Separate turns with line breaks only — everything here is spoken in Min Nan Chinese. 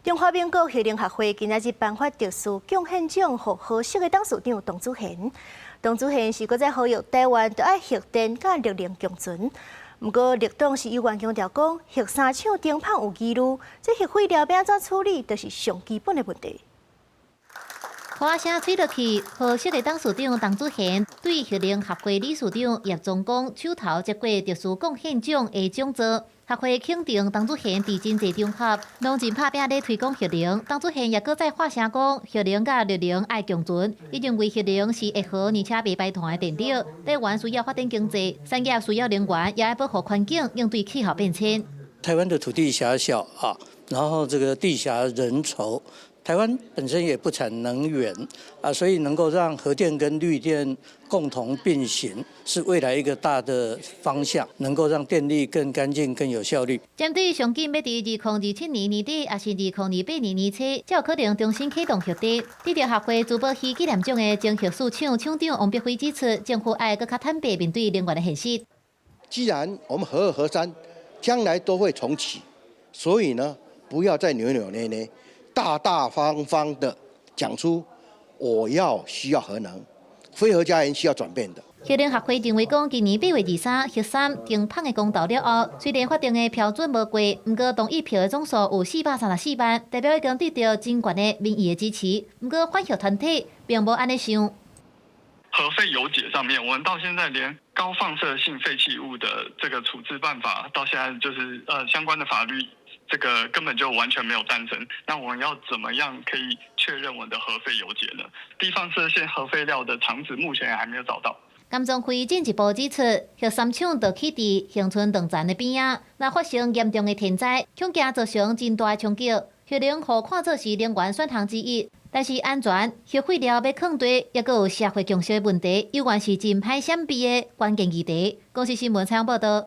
中華民國核能學會今仔日頒發特殊貢獻獎，予和碩的董事長董子賢。董子賢是閣再呼籲台灣著愛核電佮綠能共存。毋過綠黨是猶原強調講，核三廠停麭有疑慮，這核廢料欲按怎處理，就是上基本的問題。
花聲吹落去，和碩的董事長董子賢對核能學會理事長葉宗光手頭接過特殊貢獻獎的獎座。學會肯定董子賢佇真濟場合，攏真拍拚咧推廣核能。董子賢也閣再發聲講，核能佮綠能愛共存。伊認為核能是會好而且袂排碳的電力，台灣需要發展經濟，產業需要能源，也愛保護環境，應對氣候變遷。
台灣的土地狹小啊，然後這個地狹人稠。台灣本身也不產能源啊，所以能夠讓核電跟綠電共同並行，是未來一個大的方向，能夠讓電力更乾淨、更有效率。
針對上緊欲佇2027年年底，抑是2028年年初，才有可能重新啟動核電。得著學會朱寶熙紀念獎的前核四廠廠長王碧輝指出，政府愛閣較坦白面對能源的現實。
既然我們核二核三將來都會重啟，所以呢，不要再扭扭捏捏。大大方方的講出我要需要核能，非核家園需要轉變的。
核能學會認為講，今年8月23核三停麭的公投了後，雖然法定的標準無過，毋過同意票的總數有434萬，代表已經得著真懸的民意的支持。毋過反核團體並無按呢想。
核廢有解上面，我們到現在連高放射性廢棄物的這個處置辦法，到現在就是相關的法律，這個根本就完全沒有誕生。那我們要怎麼樣可以確認我們的核廢有解呢？低放射線核廢料的廠址目前也還沒有找到。
甘宗輝進一步指出，核三廠就起佇恆春長田的邊仔，若發生嚴重的天災，恐驚造成真大的衝擊。核能予看做是能源選項之一，但是安全、核廢料欲囥佗，抑閣有社會共識的問題，猶原是真歹閃避的關鍵議題。公視新聞採訪報導。